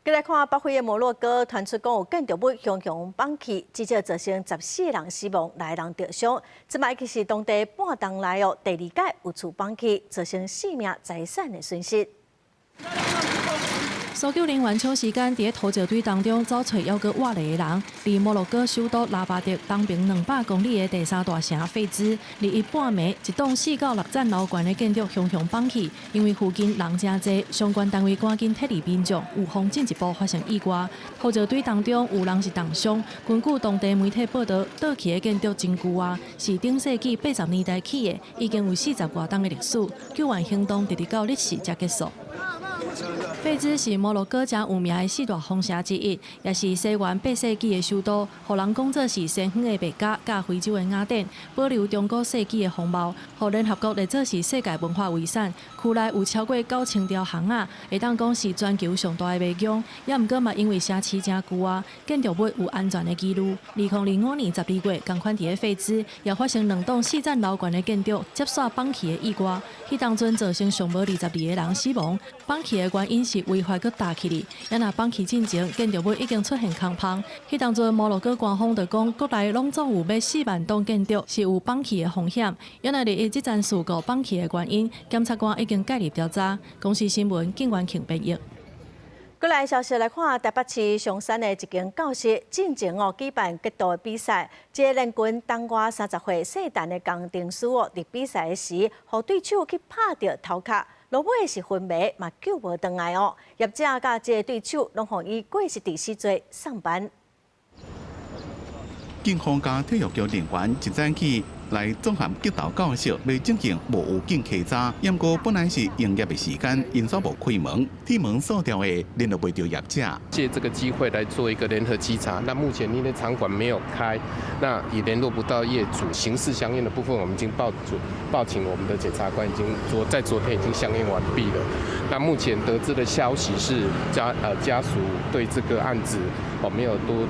繼來看北非的摩洛哥傳出講有建築物雄雄崩去，至少造成14人死亡，6個人著傷。這擺其實當地半冬來哦，第二擺有厝崩去，造成性命財產的損失。搜救人員搶時間佇咧土石堆當中走揣猶閣活咧的人，佇摩洛哥首都拉巴特東爿200公里的第三大城費茲，21半暝，一棟4到6層樓懸的建築雄雄崩去，因為附近人誠濟，相關單位趕緊撤離民眾，預防進一步發生意外。土石堆當中有人是重傷，根據當地媒體報導，倒去的建築真舊啊，是頂世紀80年代起的，已經有40外冬的歷史。救援行動直直到日時才結束。費茲是摩洛哥誠有名的四大風城之一，也是西元8世紀的首都，予人講做是西方的麥加佮非洲的雅典，保留中古世紀的風貌，予聯合國列做是世界文化遺產。區內有超過9000條巷仔，會當講是全球上大的迷宮。也毋過嘛，因為城市誠舊啊，建築物有安全的疑慮。2025年12月，仝款佇咧費茲也發生兩棟4層樓懸的建築接煞崩去的意外，彼當陣造成上無22個人死亡，崩去的的原因是違法閣搭起哩。也若放棄進前，建築物已經出現空縫。彼當陣摩洛哥官方就講，國內攏總有欲4萬棟建築是有放棄的風險。也若佇這層事故放棄的原因，檢察官已經介入調查。公視新聞，警員慶編譯。過來消息來看，台北市松山的一間教室進前哦舉辦格鬥的比賽，這個練拳東外30歲姓陳的工程師哦，佇比賽時，予對手去拍著頭殼，落尾是昏迷，嘛救無轉來哦。業者佮這個對手攏予伊過失致死罪送辦。警方佮體育局人員一早起來綜合格鬥教室，欲進行無預警稽查。毋過本來是營業的時間，𪜶煞無開門，鐵門鎖掉的，聯絡袂著業者。借這個機會來做一個聯合稽查。那目前因為場館沒有開，那也聯絡不到業主。刑事相驗的部分，我們已經報請我們的檢察官，已經在昨天已經相驗完畢了。那目前得知的消息是家屬對這個案子哦沒有多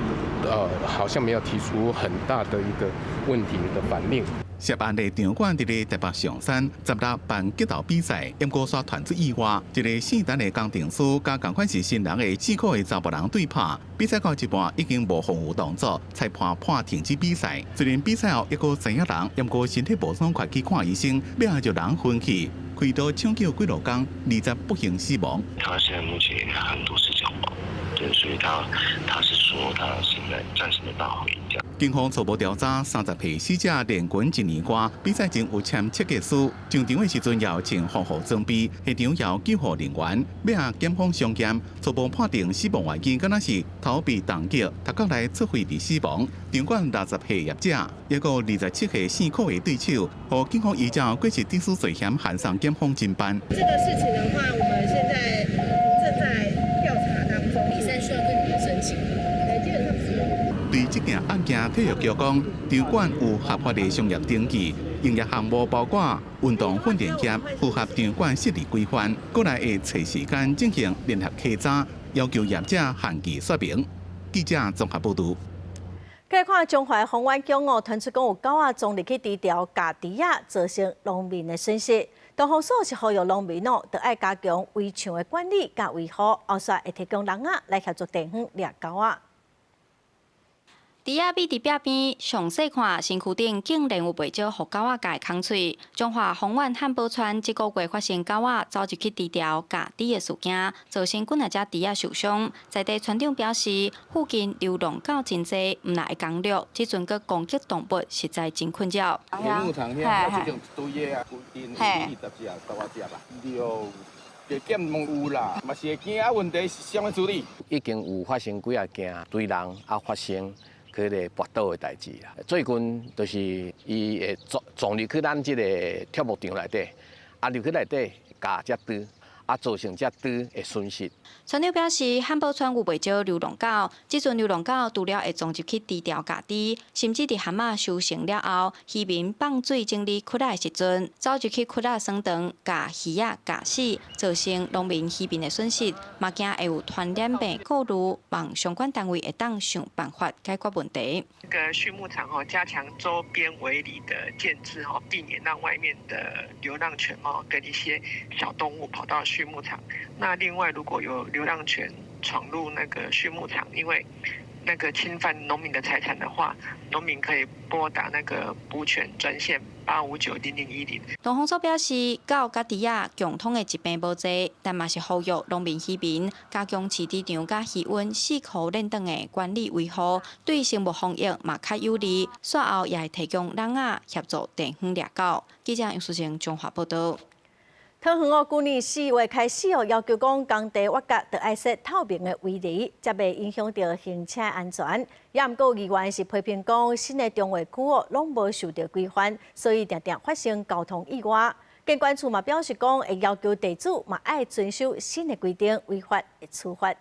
好像沒有提出很大的一個問題的反應。涉案的場館佇咧台北松山，16辦格鬥比賽，毋過煞傳出意外，一个姓陳的工程師佮仝款是新人的四個的查埔人對拍，比賽到一半已經無防護動作，裁判判停止比賽。雖然比賽後猶閣知影人，毋過身體無爽快去看醫生，尾仔就人昏去，開刀搶救幾落工，20不幸死亡。他現在目前很多事情忙，對，所以他是說他現在暫時沒辦法回家。警方初步調查，30歲死者練拳一年外，比賽前有簽切結書，上場的時陣有穿防護裝備，現場有救護人員，尾仔檢方相驗，初步判定死亡原因敢若是頭被重擊，頭殼內出血而死亡。場館60歲業者，抑閣27歲姓柯的對手，予警方依照過失致死罪嫌函送檢方偵辦。這個事情的話，我們現在正在調查當中，比賽需要跟你們申請。基本上是。對這件案件，體育局講，場館有合法的商業登記，營業項目包括運動訓練業，符合場館設立規範。過來會揣時間進行聯合稽查，要求業者限期說明。記者綜合報導。來看彰化豐原鄉哦，傳出講有狗仔撞入去豬牢咬豬仔，造成農民的損失。東方所是呼籲農民哦，著愛加強圍牆的管理佮維護，後續會提供籠仔來協助地方掠狗仔。豬仔覕佇壁邊，詳細看身軀頂竟然有袂少予狗仔咬的空喙。彰化豐原漢寶村這個月發生狗仔走入去豬牢咬豬的事件，造成幾若隻豬仔受傷。在地村長表示，附近流浪狗真濟，毋但會攻掠，這陣閣攻擊動物，實在真困擾。牧場遐，這種一堆的啊，規定20隻、十外隻吧。對，加減攏有啦，嘛是會驚啊。問題是啥物處理？已經有發生幾仔件對人啊發生彼个跋倒的代誌啦。最近就是伊會撞入去咱這个畜牧場內底，啊入去內底咬隻豬，啊造成這豬的損失。村長表示，漢寶村有袂少流浪狗，這陣流浪狗除了會撞入去豬牢咬豬，甚至佇蚶仔收成了後，漁民放水整理窟仔的時陣，走入去窟仔耍長，共魚仔咬死，造成農民漁民的損失，嘛驚會有傳染病顧慮，望相關單位會當想辦法解決問題。這個畜牧場哦，加強周邊圍籬的建置哦，避免讓外面的流浪犬哦跟一些小動物跑到畜牧場。那另外，如果有流浪犬闖入那個畜牧場，因為那個侵犯農民的財產的話，農民可以撥打那個捕犬專線8590010。東方所表示，狗佮豬仔共通的疾病無濟，但嘛是呼籲農民漁民加強飼豬場佮魚塭四箍鏈等的管理維護，對生物防疫嘛較有利。煞後也會提供籠仔協助地方掠狗。記者楊淑靜彰化報導。桃園哦，舊年4月開始哦，要求講工地挖角著愛設透明的圍籬，才袂影響著行車安全。也毋過議員是批評講，新的重劃區哦，攏無受著規範，所以定定發生交通意外。建管處嘛表示講，會要求地主嘛愛遵守新的規定，違法會處罰。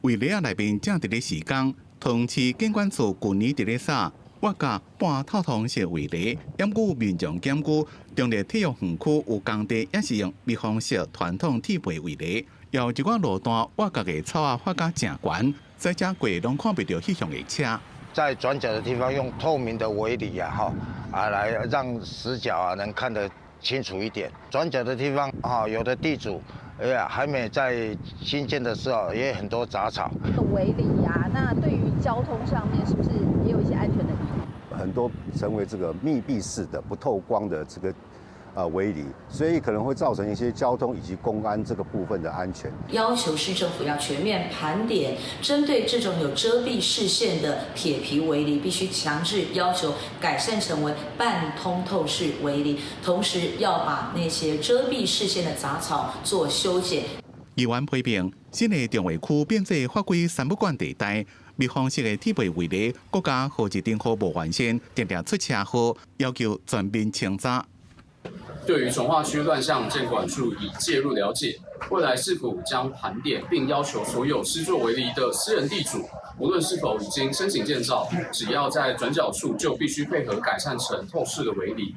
圍籬仔內面正佇咧施工，桃園市建管處舊年佇咧掃挖角半透通式圍籬，毋過民眾檢舉，中壢體育園區有工地也是用密封式傳統鐵皮圍籬，有一寡路段挖角的草仔發甲誠懸，駛車過攏看袂著彼向的車。在轉角的地方用透明的圍籬啊，哈啊，來讓死角啊能看得清楚一點。轉角的地方啊，有的地主，哎呀，還沒在新建的時候，也有很多雜草。圍籬呀，那對於交通上面是不是也有一些安全的疑慮？很多成為這個密閉式的、不透光的這個圍籬，所以可能會造成一些交通以及公安這個部分的安全。要求市政府要全面盤點，針對這種有遮蔽視線的鐵皮圍籬，必須強制要求改善成為半通透式圍籬，同時要把那些遮蔽視線的雜草做修剪。議員批評新的重劃區變做法規三不管地帶，密封式的鐵皮圍籬，國家號誌燈號無完善，定定出車禍，要求全面清查。對於重劃區亂象，建管處已介入了解，未來市府將盤點並要求所有施作圍籬的私人地主，無論是否已經申請建造，只要在轉角處就必須配合改善成透視的圍籬。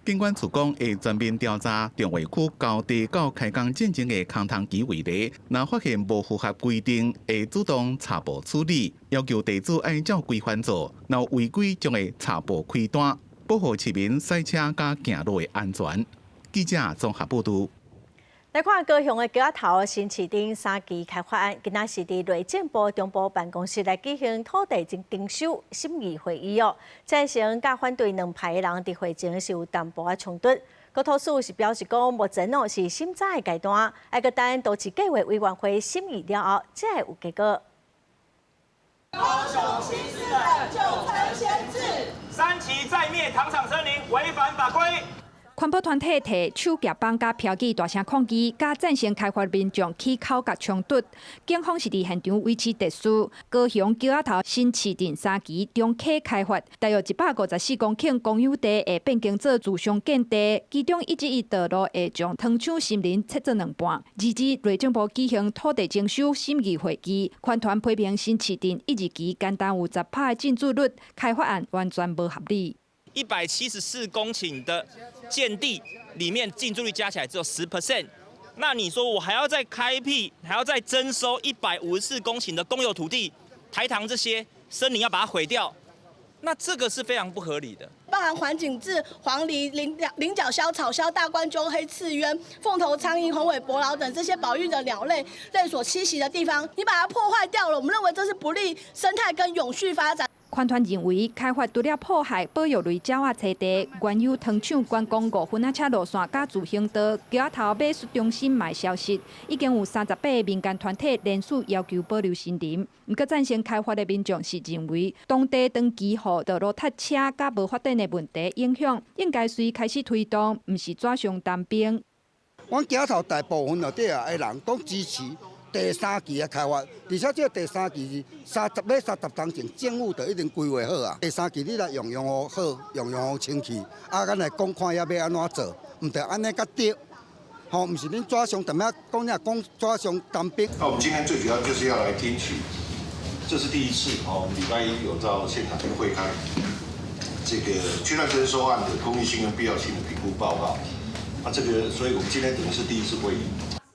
警管處講會全面調查重劃區交地到開工進前的空窗期圍籬，若發現無符合規定，會主動查報處理，要求地主按照規範做，若違規將會查報開單，保護市民駛車佮行路的安全。記者綜合報導。來看高雄的橋仔頭新市鎮三期開發案，今仔是佇內政部中部辦公室來舉行土地徵收審議會議哦。贊成佮反對兩派的人佇會前是有淡薄仔衝突。國土署是表示講，目前哦是審查的階段，愛閣等都市計劃委員會審議了後，才會有結果。高雄新市鎮舊稱先置，三期再滅糖廠森林，違反法規。環保團體提手舉板佮標語大聲抗議，佮贊成開發民眾起口角衝突。警方是佇現場維持秩序。高雄橋仔頭新市鎮三期中溪開發，大約154公頃公有地會變更做自商建地，其中一支一道路會將糖廠森林切做兩半。二日內政部舉行土地徵收審議會議，環團批評新市鎮一二期干焦有10%的進駐率，開發案完全無合理。 174公頃的建地裡面進駐率加起來只有10%，那你說我還要再開闢，還要再徵收154公頃的公有土地，台糖這些森林要把它毀掉，那這個是非常不合理的。包含環頸雉、黃鸝、領角鴞、草鴞、大冠鷲、黑翅鳶、鳳頭蒼鷹、紅尾伯勞等這些保育的鳥類所棲息的地方，你把它破壞掉了，我們認為這是不利生態跟永續發展。環團認為，開發除了破壞保育類鳥仔棲地、原有糖廠觀光5分仔車路線佮自行道、橋仔頭美術中心嘛會消失，已經有38個民間團體聯署要求保留森林。毋過贊成開發的民眾是認為，當地長期予道路塞車佮無發展的問題影響，應該隨開始推動，毋是紙上談兵。阮橋仔頭大部分內底啊的人攏支持第三期的開發，而且這個第三期是三十咧三十冬前，政府就已經規劃好啊。第三期你來用用予好，用用予清氣，啊，咱來講看遐欲按怎做，毋著按呢較對。吼，毋是恁紙上踮遐講遐講紙上談兵。那我們今天最主要就是要來聽取，這是第一次哦。我們禮拜一有到現場去會勘這個區段徵收案的公益性跟必要性的評估報告。啊，這個，所以我們今天等於是第一次會議。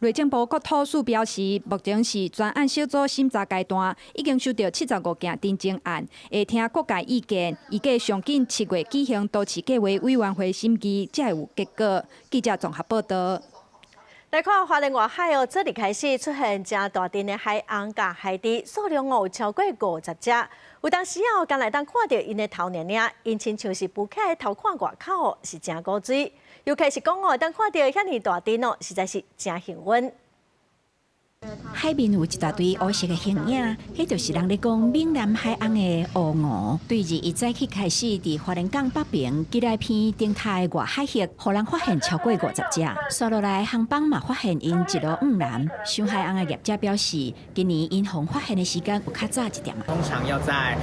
內政部國土署表示，目前是專案小組審查階段，已經收到75件陳情案，會聽各界意見，預計上緊7月舉行都市計劃委員會審議，才會有結果。記者綜合報道。來看花蓮外海哦，這裡開始出現誠大陣的海鰪佮海雉，數量哦有超過50隻。有當時哦，敢會當看著𪜶的頭爾爾，𪜶親像是浮起來偷看外口哦，是誠古錐。遊客是講哦，當看著遐爾大陣哦，實在是誠幸運。海面有一大堆烏色的形影，彼就是人咧講閩南海鰪的烏鵠。對21早起開始，佇花蓮港北爿基來鼻頂頭的外海域，予人發現超過50隻。紲落來航班嘛發現𪜶一路往南。賞海鰪的業者表示，今年𪜶予發現的時間有較早一點。通常要在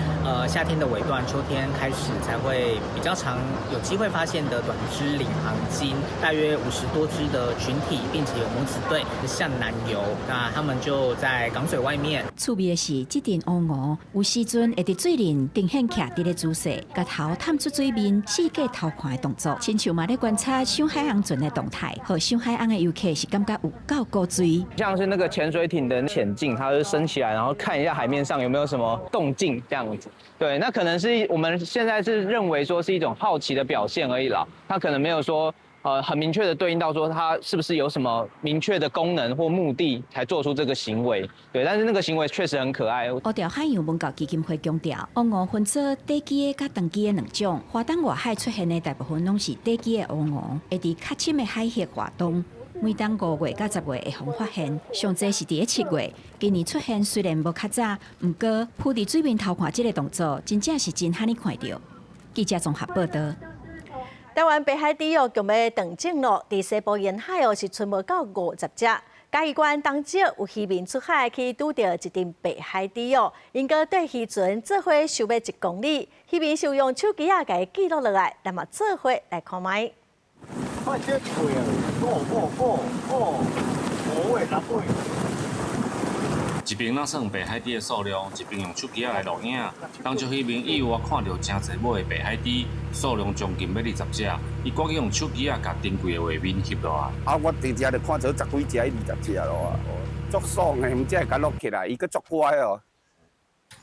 夏天的尾段、秋天開始才會比較常有機會發現的短肢領航鯨，大約50多隻的群體，並且有母子對向南游。那他們就在港嘴外面。趣味的是，這陣烏鵠有時陣會佇水面呈現徛佇咧姿勢，共頭探出水面，四界偷看的動作，親像嘛咧觀察賞海鰪船的動態。予賞海鰪的遊客是感覺有夠古錐。像是那個潛水艇的潛鏡，它會升起來，然後看一下海面上有沒有什麼動靜，這樣子。對，那可能是我們現在是認為說是一種好奇的表現而已啦，他可能沒有說。很明確的對應到說，它是不是有什麼明確的功能或目的才做出這個行為？對，但是那個行為確實很可愛。烏條海洋文教基金會強調，烏鵠分做短髭的佮長髭的兩種。華東外海出現的大部分攏是短髭的烏鵠，會佇較深的海域活動。每當5月到10月會予發現，上濟是佇咧7月。今年出現雖然無較早，毋過浮佇水面偷看這個動作，真正是真罕呢看著。記者綜合報導。台灣白海豬哦，強欲斷種咯，佇西部沿海哦是賰無夠50隻。嘉義縣東石有漁民出海去拄著一陣白海豬哦，𪜶閣綴漁船做伙收欲1公里，漁民是用手機仔共伊記錄落來，咱嘛做伙來看覓。五五五五五尾六尾。一邊咧算白海豬的數量，一邊用手機仔來錄影。東石漁民意外看著誠濟尾的白海豬，數量將近欲20隻，伊趕緊用手機仔共珍貴的畫面翕落來。啊！我佇遮就看著10幾隻、20隻咯，足爽的，毋才會共錄起來，伊閣足乖哦。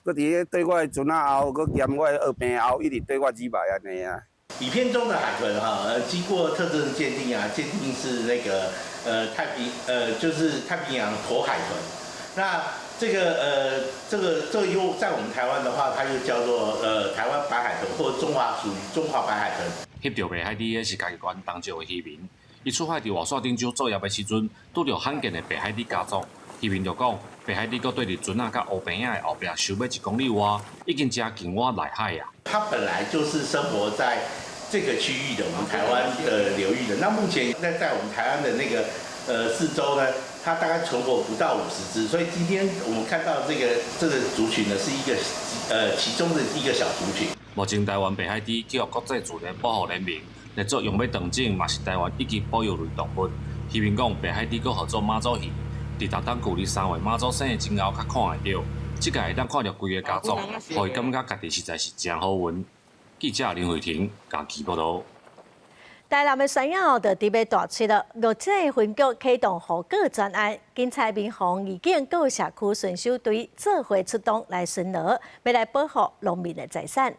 閣佇咧綴我的船仔後，閣踮我的蚵棚後，一直綴我入來按呢啊。影片中的海豚哈，經過特徵鑑定啊，鑑定是那個太平就是太平洋駝海豚。那這個這個又在我們台灣的話，它又叫做台灣白海豚或中華屬於中華白海豚。翕著白海豬的是嘉義縣東石的漁民，伊出海佇外線頂洲作業的時陣，拄著罕見的白海豬家族。漁民就講，白海豬閣綴佇船仔佮烏棚仔的後壁收欲1公里外，已經誠近倚內海啊。它本來就是生活在這個區域的，我們台灣的流域的。那目前在我們台灣的那個四周呢，它大概存活不到50隻，所以今天我們看到這個族群呢，是一個其中的一個小族群。目前台灣白海豬去予國際自然保護聯盟列做用欲斷種，嘛是台灣一級保育類動物。漁民講，白海豬閣號做媽祖魚，佇逐冬舊曆3月媽祖生的前後較看會著。這屆會當看著規个家族，予伊感覺家己實在是誠好運。記者林慧婷嘉義報導。台南的山仔就佇欲大出了，玉井分局啟動護果專案，警察、民防、義警、閣有社區巡守隊做伙出動來巡邏，欲來保護農民的財產。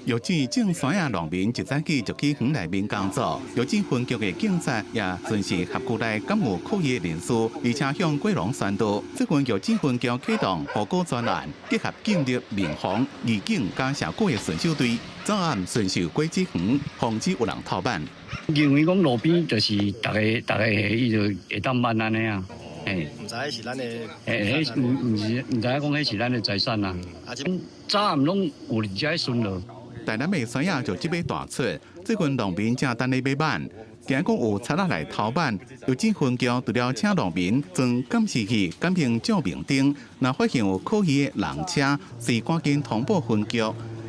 玉井種山仔農民一早起就去園內面工作，玉井分局的警察也巡視轄區內敢有可疑的人士，而且向果農宣導。最近玉井分局啟動護果專案，結合警力、民防、義警佮社區的巡守隊，早暗巡視果子園，防止有人偷挽。認為講路邊就是逐个伊就會當挽按呢啊。嘿，毋知彼是咱的，嘿，彼毋是毋知影講彼是咱的財產啊。早暗攏有佇遮巡邏。台南的山仔就這欲大出，最近農民正等咧欲挽，驚講有賊仔來偷挽，玉井分局除了請農民裝監視器、監聽照明燈，若發現有可疑的人車，隨趕緊通報分局。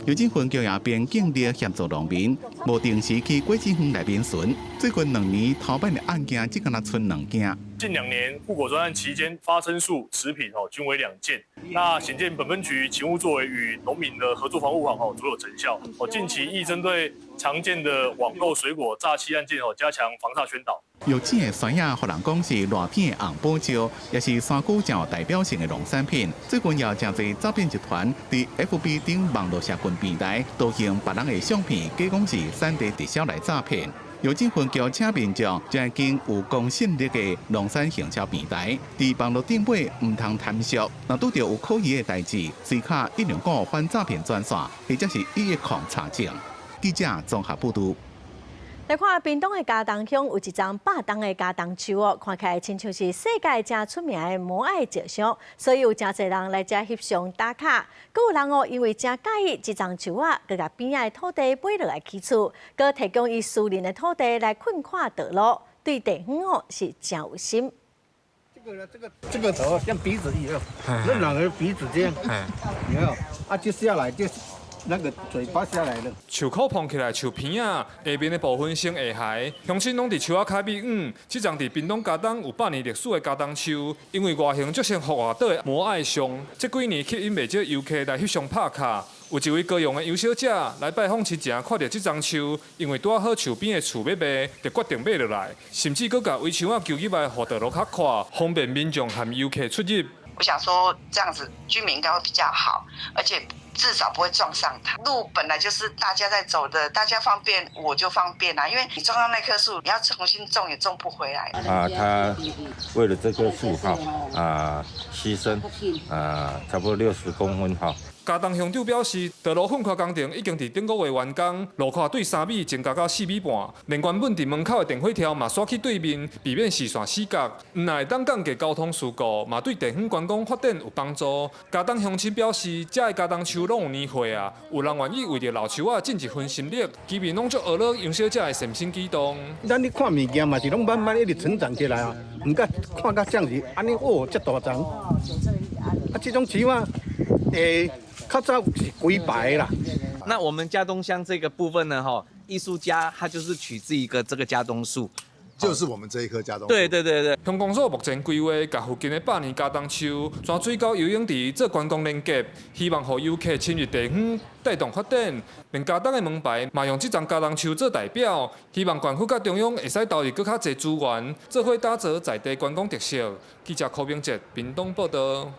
玉井分局也編警力協助農民，無定時去果子園內面巡。最近2年偷挽的案件只敢若賰2件。近2年護果專案期間發生數持平哦，均為2件。那顯見本分局勤務作為與農民的合作防護網哦，卓有成效。哦，近期亦針對常見的網購水果詐欺案件哦，加強防詐宣導。玉井的山仔，予人講是熱天的紅寶石，也是山區誠有代表性的農產品。最近也誠濟詐騙集團佇 FB 頂網路社群平台，盜用別人的相片，假講是產地直銷來詐騙。玉井分局請民眾將經有公信力的農產行銷平台，佇網路頂買，毋通貪俗。若拄著有可疑的代誌，隨敲105反詐騙專線，或者是110查證。記者綜合報導。來看屏東的佳冬鄉有一叢百冬的佳冬樹哦，看起來親像是世界誠出名的摩艾石像，所以有誠濟人來遮翕相打卡。閣有人哦，因為誠佮意這叢樹仔，閣共邊仔的土地買落來起厝，閣提供伊私人的土地來墾闊道路，對地方哦是誠有心。這個頭像鼻子一樣，這兩個鼻子這樣，有沒有？啊，就下來就。那個嘴巴下來了。樹箍膨起來，樹鼻仔下面的部分先下海，鄉親攏佇樹仔跤尾遠。這叢佇屏東佳冬有100年歷史的佳冬樹，因為外形足像復活島的摩艾像，這幾年吸引袂少遊客來翕相拍卡。有一位高雄的楊小姐來拜訪之前，看著這叢樹，因為拄仔好樹邊的厝欲賣，就決定買落來，甚至閣共圍牆仔求入來，予道路較闊，方便民眾和遊客出入。我想說這樣子居民應該會比較好，而且至少不會撞上它。路本來就是大家在走的，大家方便我就方便啦。因為你撞到那棵樹，你要重新種也種不回來。啊，他為了這棵樹哈啊犧牲啊，差不多60公分哈。佳冬鄉長表示，道路粉囥工程已經佇頂個月完工，路寬對3米增加到4米半，連原本佇門口的電火柱嘛徙去對面，避免視線死角。毋但會當降低交通事故，嘛對地方觀光發展有幫助。佳冬鄉親表示，遮的佳冬樹攏有年歲啊，有人願意為著老樹仔盡一份心力，居民攏足呵樂楊小姐的善心舉動。咱咧看物件嘛是攏慢慢一直成長起來啊，毋過看甲這樣子，按呢哦，遮大叢，啊，這種樹仔，較早是幾排啦。那我們佳冬鄉這個部分呢？哈，藝術家他就是取自一個這個佳冬樹，就是我們這一棵佳冬樹。對對對對。鄉公所目前規劃，共附近的百年佳冬樹、泉水溝游泳池做觀光連結，希望予遊客深入地方，帶動發展。連佳冬的門牌嘛用這叢佳冬樹做代表，希望縣府佮中央會使投入閣較濟資源，做伙打造在地觀光特色。記者柯明哲屏東報導。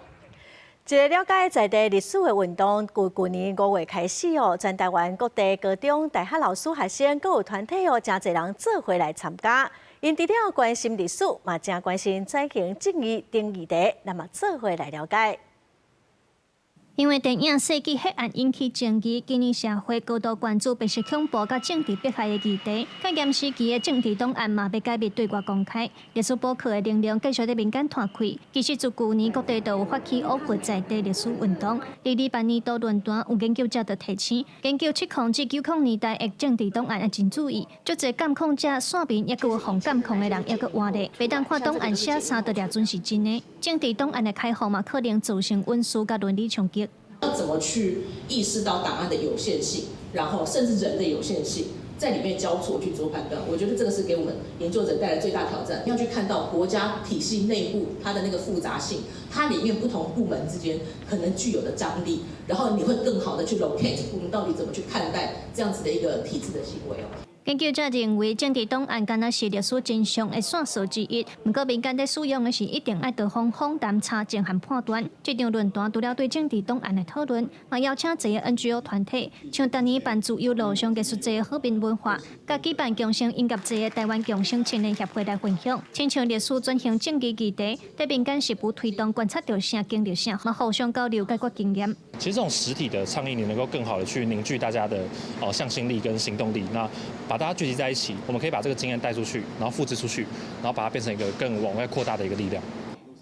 一个了解在地歷史的運動，自舊年5月開始哦，全台灣各地高中、大學老師、學生，閣有團體哦，誠濟人做伙來參加。𪜶除了關心歷史，嘛誠關心轉型正義等議題，咱嘛做伙來了解。因為電影《世紀血案》引起爭議，今年社會高度關注白色恐怖佮政治迫害的議題。戒嚴時期的政治檔案嘛欲解密對外公開，歷史補課的能量繼續佇民間湠開。其實自舊年各地都有發起挖掘在地歷史運動。2028年度論壇有研究者就提醒，研究70至90年代的政治檔案要真注意，足濟監控者線民，抑閣有予監控的人，抑閣活咧，袂當看檔案寫啥就掠準是真的。政治檔案的開放嘛，可能造成隱私佮倫理衝擊。要怎麼去意識到檔案的有限性，然後甚至人的有限性，在裡面交錯去做判斷，我覺得這個是給我們研究者帶來最大挑戰。要去看到國家體系內部它的那個複雜性，它裡面不同部門之間可能具有的張力，然後你會更好的去 locate 我們到底怎麼去看待這樣子的一個體制的行為哦。研究者認為，政治檔案敢若是歷史真相的線索之一。毋過，民間佇使用的時，一定愛多方訪談、查證和判斷。這場論壇除了對政治檔案的討論，嘛邀請濟个 NGO 團體，像逐年辦自由路上藝術節的和平文化，佮舉辦共生音樂節的台灣共生青年協會來分享。親像歷史轉型正義議題，佇民間是否推動觀察著啥、經歷啥，嘛互相交流解決經驗。其實這種實體的倡議，你能夠更好的去凝聚大家的哦向心力跟行動力，那把大家聚集在一起，我們可以把這個經驗帶出去，然後複製出去，然後把它變成一個更往外擴大的一個力量。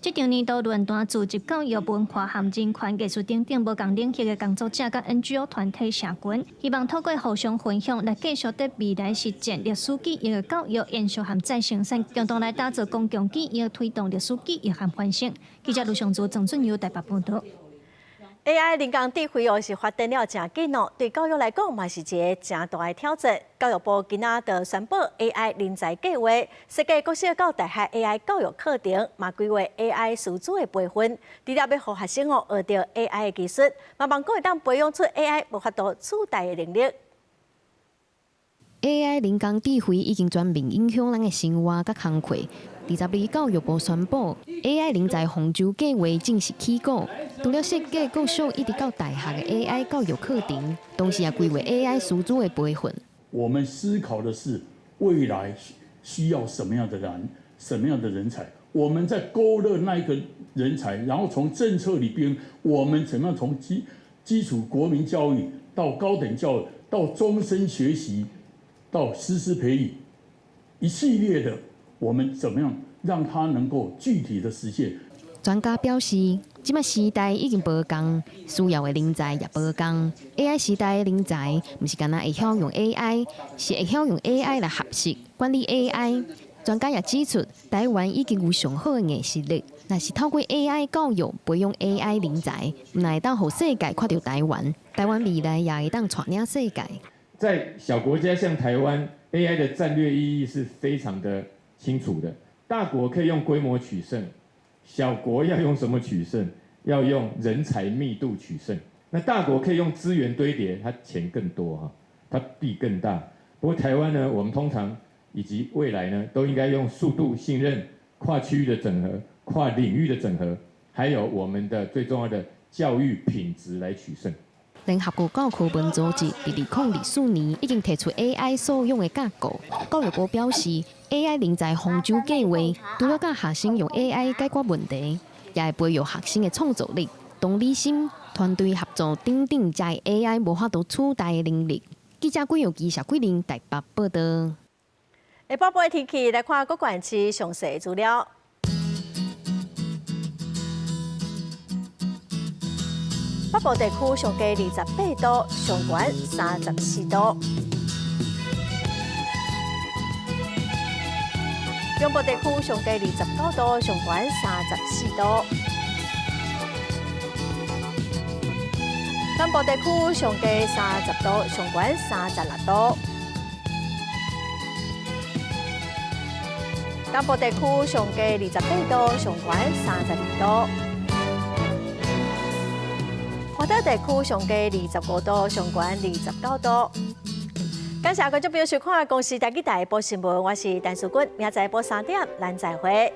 這場年度論壇聚集教育、文化和人權、藝術等等無仝領域的工作者佮 NGO 團體社群，希望透過互相分享來繼續佇未來實踐歷史記憶的教育、延續和再生產，共同來打造公共記憶，推動歷史記憶和反省。記者盧尚祖、鄭俊友台北報導。 AI 人工智慧哦，是發展了誠緊哦，對教育來講嘛是一个誠大的挑戰。教育部今仔就宣布 AI 人才計劃，設計國小到大學 AI 教育課程，嘛規劃 AI 師資的培訓，除了欲予學生哦學著 AI 的技術，嘛望閣會當培養出 AI 無法度取代的能力。 AI 人工智慧已經全面影響咱的生活佮工課。22日，教育部宣布 AI 人才方舟計劃正式起鼓。除了設計國小一直到大學的 AI 教育課程，同時也規劃 AI 師資的培訓。我們思考的是未來需要什麼樣的人，什麼樣的人才？我們在勾勒那一個人才，然後從政策裡邊，我們怎麼樣從基礎國民教育到高等教育，到終身學習，到師資培育，一系列的，我們怎麼樣讓它能夠具體的實現？專家表示，這馬時代已經無仝，需要的人才也無仝。AI 時代的人才，毋是干焦會曉用 AI，是會曉用 AI 來學習管理 AI。專家也指出，台灣已經有上好的硬實力，若是透過 AI 教育培養 AI 人才，毋但會當予世界看著台灣，台灣未來也會當帶領世界。在小國家像台灣，AI 的戰略意義是非常的清楚的。大國可以用規模取勝，小國要用什麼取勝？要用人才密度取勝。那大國可以用資源堆疊，它錢更多哈，它地更大。不過台灣呢，我們通常以及未來呢，都應該用速度、信任、跨區域的整合、跨領域的整合，還有我們的最重要的教育品質來取勝。聯合國教科文組織佇2024年已經提出 AI 素養的架構。教育部表示，AI 人才方舟計劃，除了教學生用 AI 解決問題，也會培育學生的創造力、同理心、團隊合作等等，遮 AI 無法度取代的能力。記者郭耀基、謝桂玲台北報導。下晡的天氣來看各縣市詳細資料。北部地區上低28度，上懸34度；中部地區上低29度，上懸34度；南部地區上低30度，上懸36度；東部地區上低28度，上懸32度。外島地區上低25度，上懸29度。感謝觀眾朋友收看《公視台語台報新聞》，我是陳淑君，明仔載晡3點，咱再會。